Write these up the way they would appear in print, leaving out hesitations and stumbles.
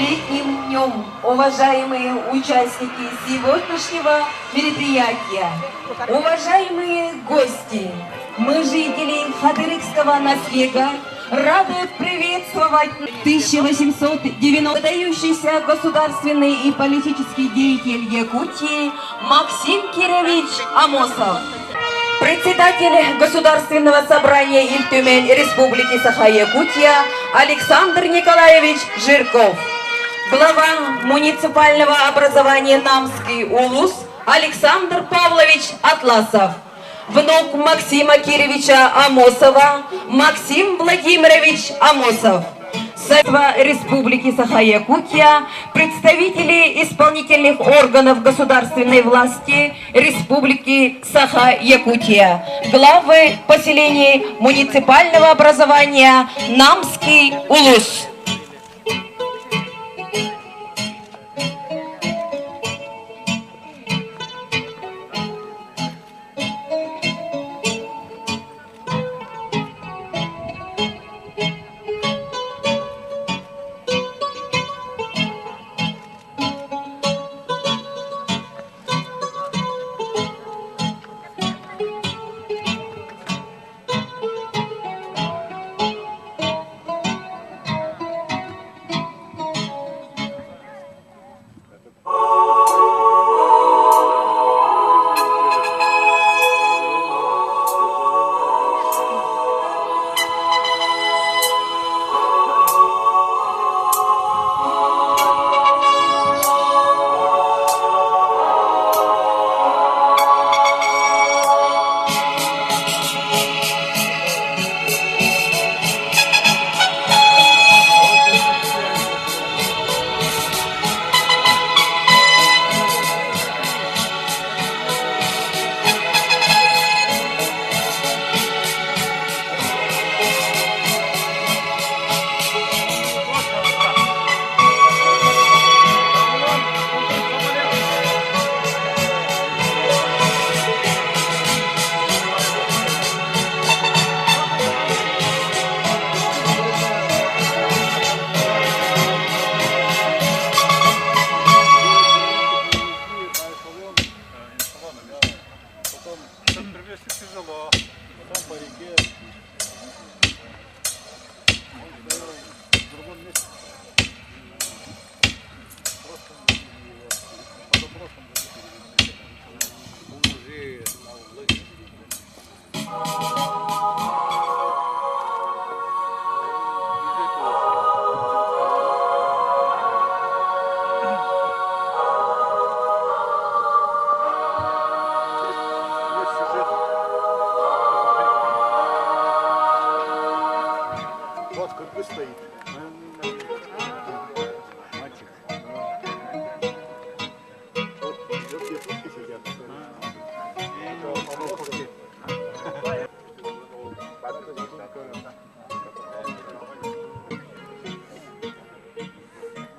Летним днем, уважаемые участники сегодняшнего мероприятия, уважаемые гости! Мы, жители Хатырыкского наслега, рады приветствовать 1890 выдающийся государственный и политический деятель Якутии Максим Кирович Амосов. Председатель Государственного собрания Ильтюмень Республики Саха-Якутия Александр Николаевич Жирков. Глава муниципального образования Намский Улус Александр Павлович Атласов. Внук Максима Кировича Амосова Максим Владимирович Амосов. Совета Республики Саха-Якутия, представители исполнительных органов государственной власти Республики Саха-Якутия, главы поселений муниципального образования Намский Улус.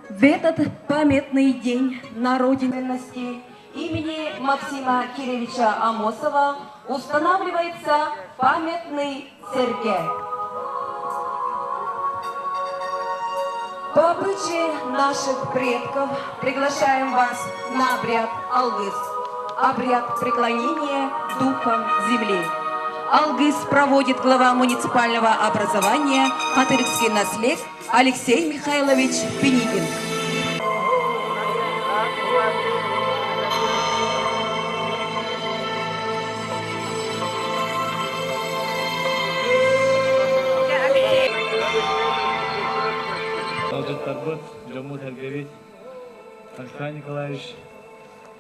В этот памятный день на родинности имени Максима Киревича Амосова устанавливается памятный Сергей. По обычаю наших предков приглашаем вас на обряд Алгыс, обряд преклонения духом земли. Алгыс проводит глава муниципального образования Хатырыкский наслед Алексей Михайлович Пенигин. Ыалдьыттарбыт, дьоммут-сэргэбит, Александр Николаевич,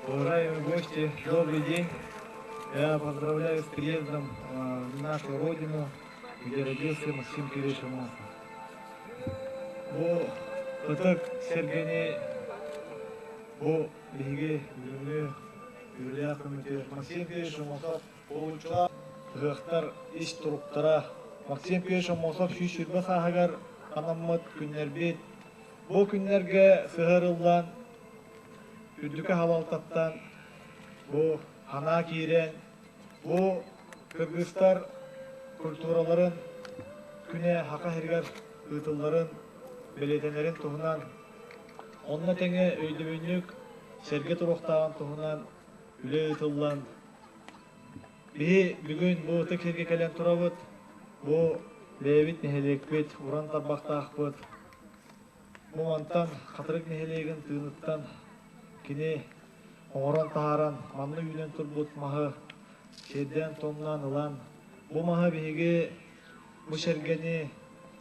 уважаемые гости, добрый день. Я поздравляю с приездом в нашу родину, где родился Максим Кириллович Амосов. Бу ытык сэргэни бу биһиги бүгүҥҥү үбүлээх күммүтүгэр Максим Кириллович Амосов Улуччулаах ыһыахтар ис туруктара Максим Кириллович Аммосов 120 сааһыгар анаммыт күннэрбит бу күннэргэ сыһыарыллан үрдүкү халалтаттан бу ханаа киирэн бу кыргызтар культураларын күнэ Саха сиригэр ыытылларын бэлиэтэнэрин туһунан. Онно тэҥэ өйдөбүнньүк сэргэ туруохтааҕын туһунан үлэ ыытыллан, биһи бүгүн бу ытык сиргэ кэлэн турабыт. Бу бэйэбит нэһилиэкпит, уран тарбахтаахпыт. Бу мантан Хатырык нэһилиэгин тыыныттан кини оҥорон таһааран манна үүнэн турбут маһы сиэрдээн-туомнаан ылан, бу маһы биһиги бу сэргэни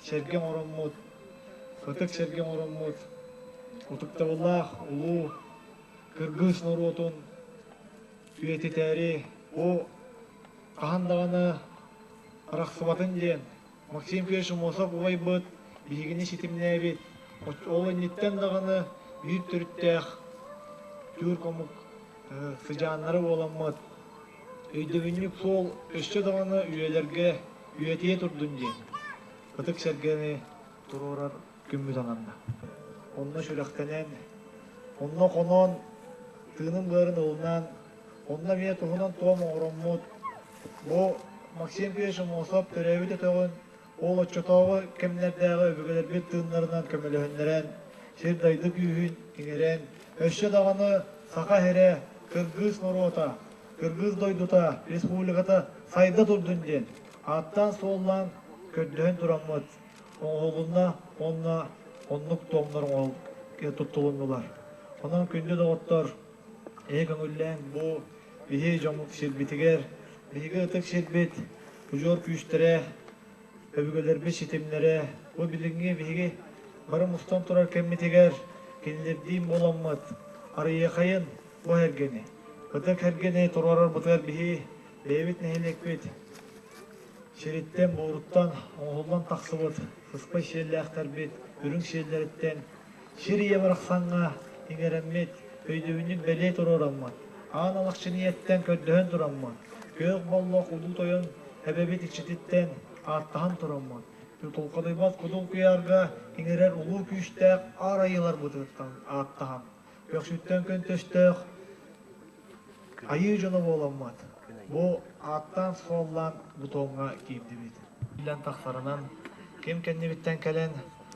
сэргэ оҥороммут, ытык сэргэ оҥороммут, утуктабыллаах улуу кыргыз норуотун үйэтитээри бу хаһан даҕаны арахсыбатын диэн Максим Федорович Аммосов убайбыт биһигини ситимнээбит, ол инниттэн даҕаны биир төрүттээх түүр омук сыдьааннара буоламмыт өйдөбүнньүк суол өссө даҕаны үйэлэргэ үйэтийэ турдун диэн ытык сэргэни туруорар күммүт ананна. Онно сүрэхтэнэн, онно хонон, тыынын-быарын ылынан, онно эмиэ туһунан туом оҥороммут Бу Максим Петрович Аммосов төрөөбүт өтөҕүн ол оччотооҕу кэмнэрдээҕи өбүгэлэрбит тыыннарынан көмөлөһүннэрэн, сир-дойду күүһүн иҥэрэн, өссө даҕаны саха сирэ, кыргыз норуота, кыргыз дойдута, республиката сайда турдун диэн ааттаан-суоллаан көрдөһөн тураммыт оҥоһулунна уонна оннук туомнар туттулуннулар. Онон күндү доҕоттор, эһи көҥүллээн бу Биһи дьоммут сирбитигэр, биһиги ытык сирбит удьуор күүстэрэ, өбүгэлэрбит ситимнэрэ, бу билиҥҥи биһиги бары мустан турар кэммитигэр кинилэрдиин буоламмыт арыйыахайын бу эргэни, ытык эргэни туруорарбытыгар биһи бэйэбит нэһилиэкпит сириттэн, буоруттан оҥоһуллан тахсыбыт сыспай сиэллээхтэрбит үрүҥ сиэллэриттэн Сир ийэ барахсаҥҥа иҥэрэммит, өйдөбүнньүк бэлиэ туруораммыт, аан алахчын ийэттэн көрдөһөн тураммыт, күөх боллох улуу тойон эбэбит иччититтэн ааттаһан тураммыт, тулхадыйбат кудул куйаарга иҥэрэр улуу күүстээх аар айыыларбытыттан ааттаһан, көхсүттэн көнтөстөөх айыы дьоно буоламмыт, бу ааттаан-суоллаан бутуоҥҥа киирдибит. Биллэн тахсарынан, ким кэннибиттэн кэлэн,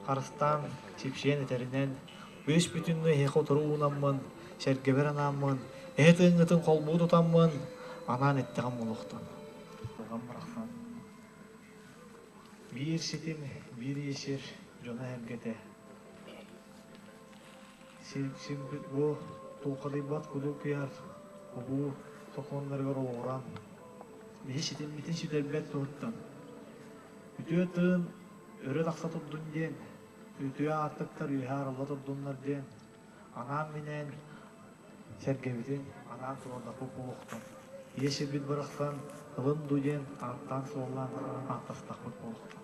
харыстаан, сипсийэн этэринэн, үс бүтүннүү эһиэхэ утары уунаммын, сэргэбэр анааммын, эһэ тыыҥҥытын холбуу тутаммын, анаан эттэҕим буолуохтун. Алҕам барахсан. Биир ситим, биир ийэ сир дьоно-сэргэтэ. Сирбит бу тулхадыйбат кудук куйаар улуу сокуоннарыгар олоҕуран, биһи ситиммитин сүтэрбэт туһуттан үтүө тыын өрө тахса турдун диэн, үтүө аартыктар үөһэ арылла турдуннар диэн анаан-минээн сэргэбитин анаан туруордахпыт буолуохтун. Ийэ сирбит барахсан ылын дуу диэн ааттаан-суоллаан ааттастахпыт буолуохтун.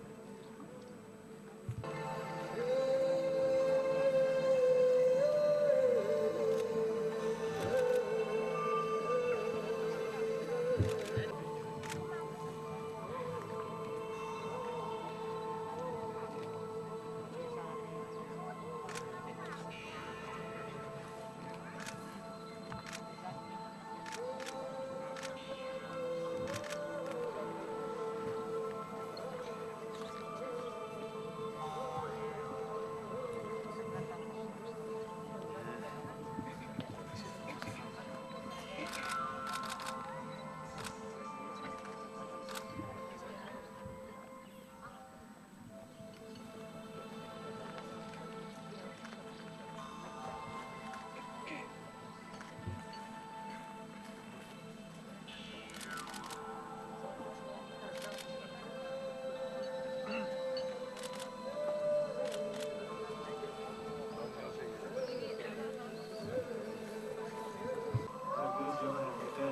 Кыргыз дьоно-сэргэтэ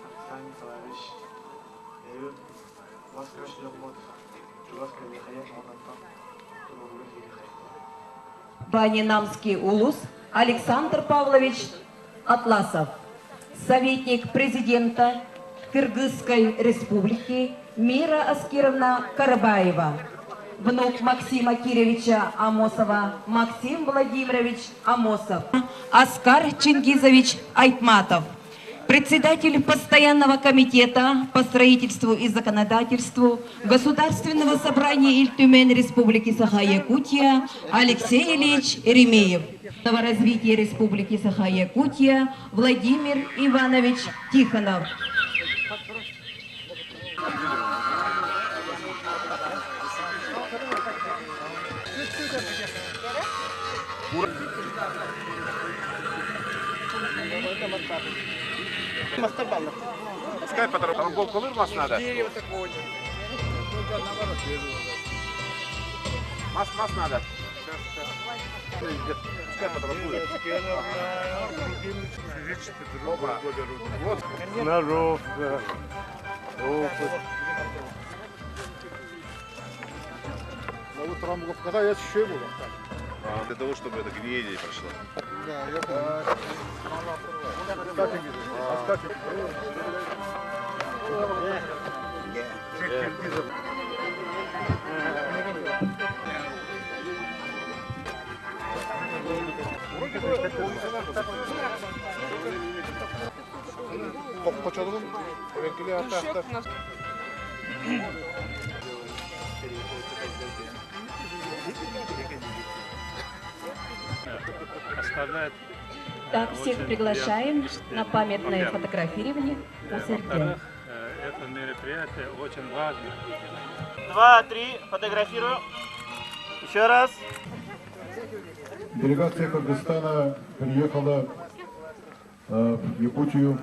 Александр Николаевич өйүн бас-көс дьоммут чугас кэлиэхэйэн уоннаттан туруорууга киириэхэйин. Банинамский улус Александр Павлович Атласов, советник президента Кыргызской республики Мира Аскеровна Карабаева, внук Максима Кировича Амосова Максим Владимирович Амосов, Аскар Чингизович Айтматов, председатель Постоянного комитета по строительству и законодательству Государственного собрания Ильтюмен Республики Саха-Якутия Алексей Ильич Еремеев. Развития Республики Саха-Якутия Владимир Иванович Тихонов. Пускай потом мас надо. Мас, мас надо. Пускай потом Вот. Сноровка, опыт. Ну вот когда я еще был. Для того, чтобы это гниение прошло. Да, я понял. Оставляет Так, всех очень приглашаем приятное на памятное впечатление. фотографирование у Сергея. Во-вторых, это мероприятие очень важно. Два, три, фотографирую. Еще раз. Делегация Кыргызстана приехала в Якутию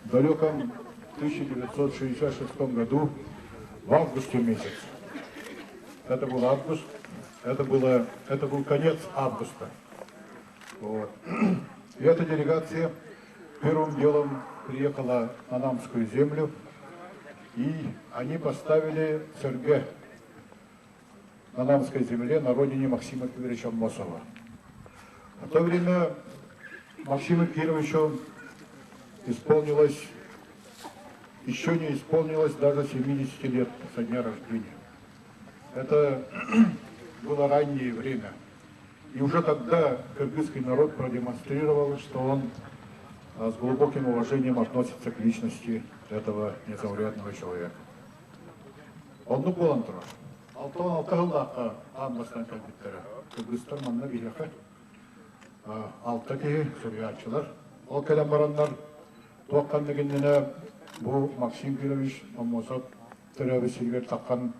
в далеком 1966 году в августе месяце. Это был август, это был конец августа. Вот. И эта делегация первым делом приехала на Намскую землю, и они поставили сэргэ на Намской земле, на родине Максима Кировича Аммосова. В то время Максиму Кировичу исполнилось, еще не исполнилось даже 70 лет со дня рождения. Это было раннее время. И уже тогда кыргызский народ продемонстрировал, что он с глубоким уважением относится к личности этого незаурядного человека. Оннук буолан турар. 66 сыллаахха аан бастаан кэлбиттэрэ. Кыргызтар манна биһиэхэ алта киһи суруйааччылар. Ол кэлэн бараннар туох ханнык бу Максим Кирович Аммосов төрөөбүт сиригэр тахсан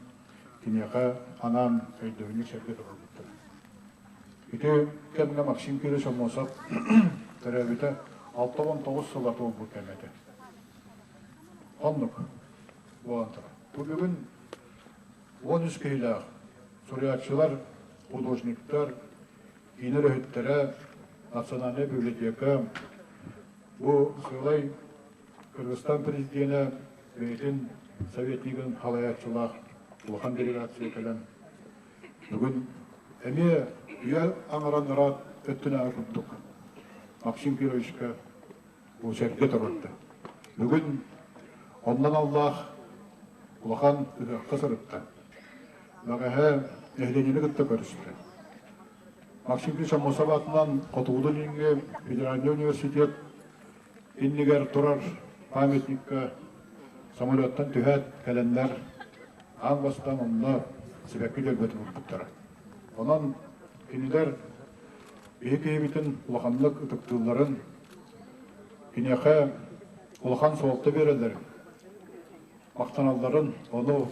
киниэхэ анаан өйдөбүнньүк сэргэ туруорбуттар. Ити кэмҥэ Максим Кирович Аммосов төрөөбүтэ 69 сыла туолбут кэмэ этэ. Оннук буолан турар. Бу бүгүн 13 киһилээх суруйааччылар, художниктар, киинэ үлэһиттэрэ, национальнай библиотека бу сыалай Кыргызстан президенэ бэйэтин советнигын халайааччылаах улахан делегация кэлэн бүгүн эмиэ үйэ аҥаран ыраат өттүнээҕи курдук Максим Кировичка бу сэргэ туруорда. Бүгүн оннун аллаах улахан ыһыахха сырытта. Бэҕэһээ нэһилиэнньэни кытта көрүстэ. Максим Кирович Аммосов аатынан Хотугулуу-Илиҥҥи федеральнай университет иннигэр турар памятникка самолеттан түһээт кэлэннэр аан бастаан онно сибэкки дьөрбөтүн уурбуттара. Онон кинилэр биһи киһибитин улаханнык ытыктыылларын, киниэхэ улахан суолта биэрэллэрин, махтаналларын ону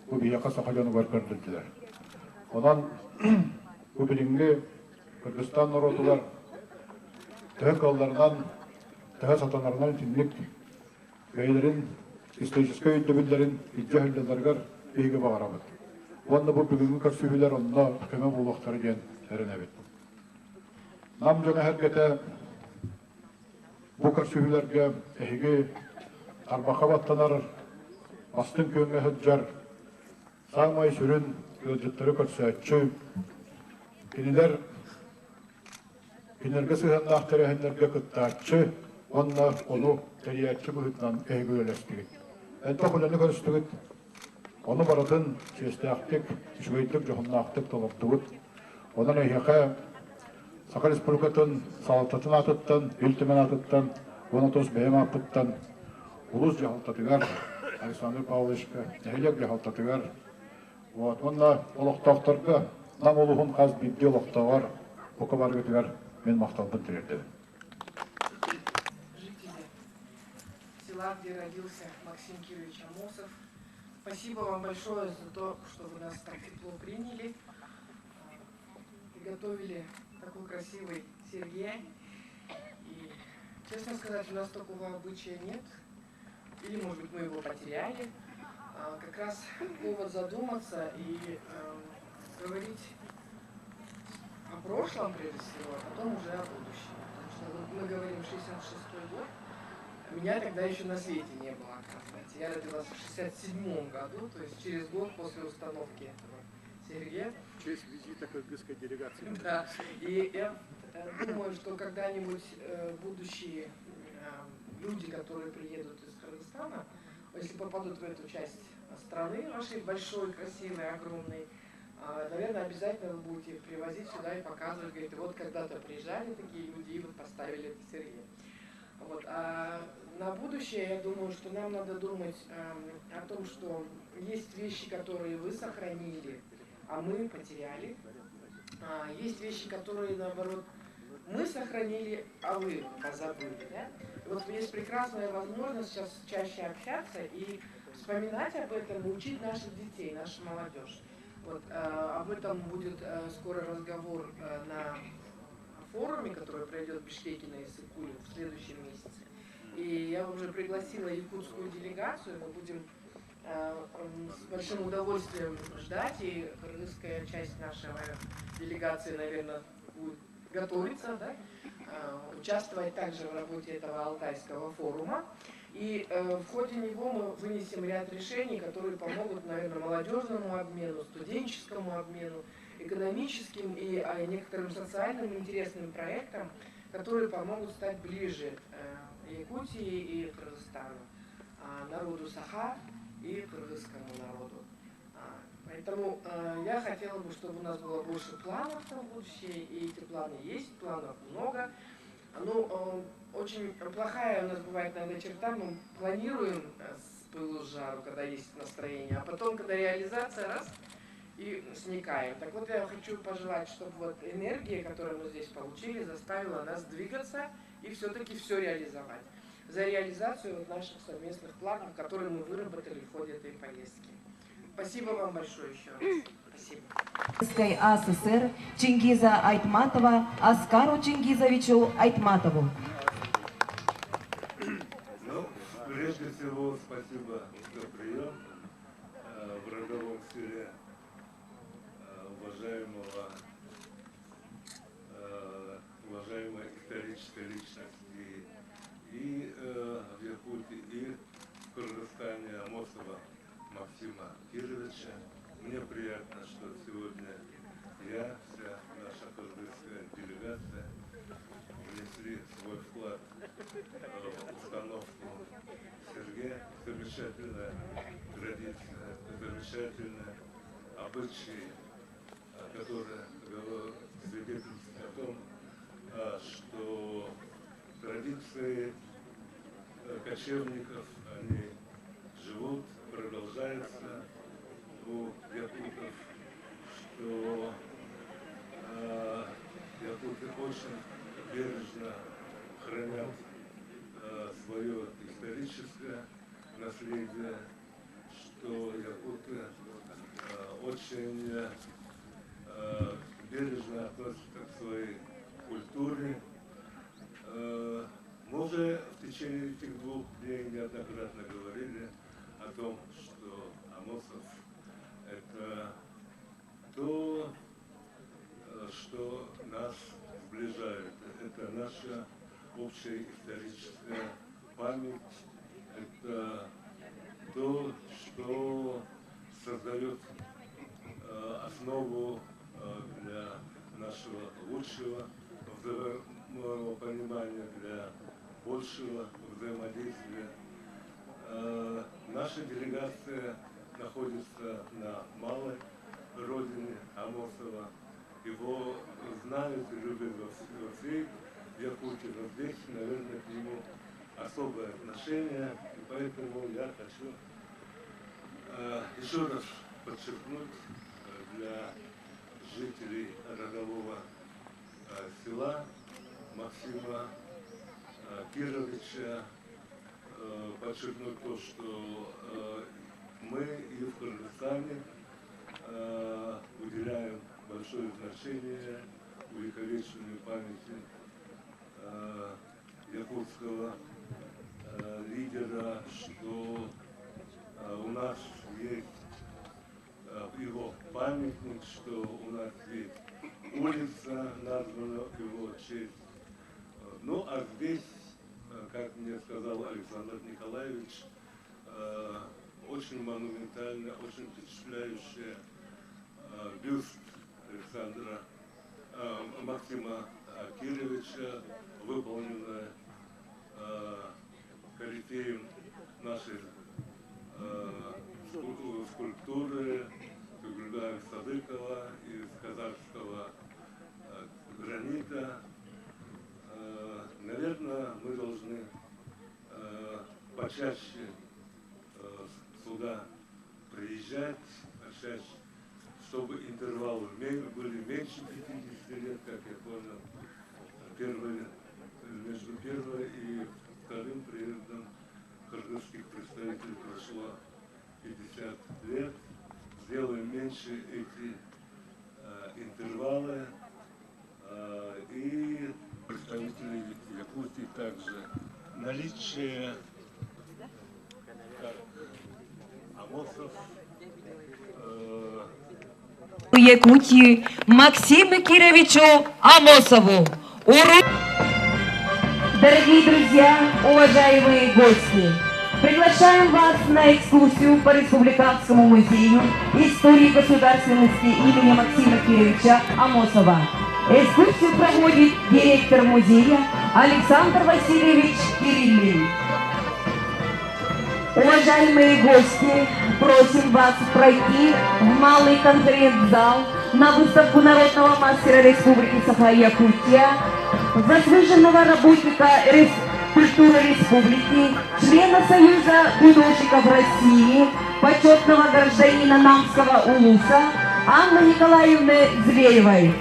бу биһиэхэ саха дьонугар көрдөрдүлэр. Онон бу билиҥҥи Кыргызстан норуотугар төһө кыалларынан, төһө сатанарынан итинник бэйэлэрин историческай өйдөбүллэрин илдьэ сылдьалларыгар биһиги баҕарабыт. Уонна бу бүгүҥҥү көрсүһүүлэр онно көмө буолуохтара диэн эрэнэбит. Нам дьоно эһэргэтэ бу көрсүһүүлэргэ эһиги тарбахха баттанар бастыҥ күөҥҥэ сылдьар саамай сүрүн ыалдьыттары көрсөөччү, кинилэр кинилэргэ сыһыаннаах тэрээһиннэргэ кыттааччы уонна ону тэрийээччи быһыытынан эһиги үлэлэстигит. Элбэх үлэни көрүстүгүт, ону барытын чиэстээхтик, үчүгэйдик, дьоһуннаахтык толордугут. Онон эһиэхэ Саха Республикатын салалтатын аатыттан, Ил Түмэн аатыттан уонна тус бэйэм ааппыттан улуус дьаһалтатыгар Александр Павловичка, нэһилиэк дьаһалтатыгар, вот, уонна олохтоохторго Нам улууһун хас биирдии олохтооҕор бука барыгытыгар Мин махталбын тириэрдэбин. Жители села, где родился Максим Кирович Амосов, спасибо вам большое за то, что вы нас так тепло приняли, приготовили такой красивый сэргэ. И, честно сказать, у нас такого обычая нет. Или, может быть, мы его потеряли. Как раз повод задуматься и говорить о прошлом, прежде всего, а потом уже о будущем. Потому что вот мы говорим 66-й год, а меня тогда еще на свете не было, оказывается. Я родилась в 67 году, то есть через год после установки этого сэргэ. В честь визита кыргызской делегации. Да, и я думаю, что когда-нибудь будущие люди, которые приедут из Кыргызстана, если попадут в эту часть страны, вашей большой, красивой, огромной, наверное, обязательно вы будете их привозить сюда и показывать. Говорит, вот когда-то приезжали такие люди и вот поставили это сэргэ. Вот. А на будущее, я думаю, что нам надо думать о том, что есть вещи, которые вы сохранили, а мы потеряли. Есть вещи, которые, наоборот, мы сохранили, а вы позабыли. Да? И вот есть прекрасная возможность сейчас чаще общаться и вспоминать об этом, и учить наших детей, нашу молодежь. Вот, об этом будет скоро разговор на форуме, который пройдет в Бишкеке на Иссык-Куле в следующем месяце. И я уже пригласила якутскую делегацию, мы будем с большим удовольствием ждать, и кыргызская часть нашей делегации, наверное, будет готовиться, да, участвовать также в работе этого Алтайского форума. И в ходе него мы вынесем ряд решений, которые помогут, наверное, молодежному обмену, студенческому обмену, экономическим и некоторым социальным интересным проектам, которые помогут стать ближе Якутии и Кыргызстану, народу Саха и кыргызскому народу. Поэтому я хотела бы, чтобы у нас было больше планов на будущее, и эти планы есть, планов много. Ну, очень плохая у нас бывает иногда черта, мы планируем с пылу с жару, когда есть настроение, а потом, когда реализация, раз, и сникаем. Так вот, я хочу пожелать, чтобы вот энергия, которую мы здесь получили, заставила нас двигаться и все-таки все реализовать. За реализацию вот наших совместных планов, которые мы выработали в ходе этой поездки. Спасибо вам большое еще раз. Спасибо. АССР Чингиза Айтматова Аскару Чингизовичу Айтматову. Ну, прежде всего, спасибо за прием в родовом селе уважаемой исторической личности и в Якутии, и в Кыргызстане Амосова Максима Кировича. Мне приятно, что сегодня я, вся наша кыргызская делегация внесли свой вклад в установку сэргэ. Замечательная традиция, замечательная обычаи, которые свидетельствуют о том, что традиции кочевников, они живут, продолжаются у якутов, что якуты очень бережно хранят свое историческое наследие, что якуты очень бережно относятся к своей культуре. Мы уже в течение этих 2 дней неоднократно говорили о том, что Амосов – это то, что нас сближает. Это наша общая историческая память, это то, что создает основу для нашего лучшего взаимопонимания, для большего взаимодействия. Наша делегация находится на малой родине Амосова. Его знают и любят во всей Якутии, но здесь, наверное, к нему особое отношение. И поэтому я хочу еще раз подчеркнуть для жителей родового села, Максима Кировича, подчеркнуть то, что мы и в Кыргызстане уделяем большое значение увековечению памяти якутского лидера, что у нас есть его памятник, что у нас есть улица, названа в его честь. Ну, а здесь, как мне сказал Александр Николаевич, очень монументально, очень впечатляющая бюст Александра Максима Кировича, выполненная корифеем нашей скульптуры Тугульбаева Садыкова из казахского гранита. Наверное, мы должны почаще сюда приезжать, почаще, чтобы интервалы были меньше 50 лет, как я понял. Первый, между первым и вторым приездом кыргызских представителей прошло 50 лет. Сделаем меньше эти интервалы. И представители Якутии также. Наличие как Амосов, Якутии Максиму Кировичу Амосову. Уру... Дорогие друзья, уважаемые гости, приглашаем вас на экскурсию по Республиканскому музею истории государственности имени Максима Кировича Амосова. Экскурсию проводит директор музея Александр Васильевич Кириллин. Уважаемые гости, просим вас пройти в малый конференц-зал на выставку народного мастера Республики Саха-Якутия, заслуженного работника Рес... культуры Республики, члена Союза художников России, почетного гражданина Намского улуса Анны Николаевны Зверевой.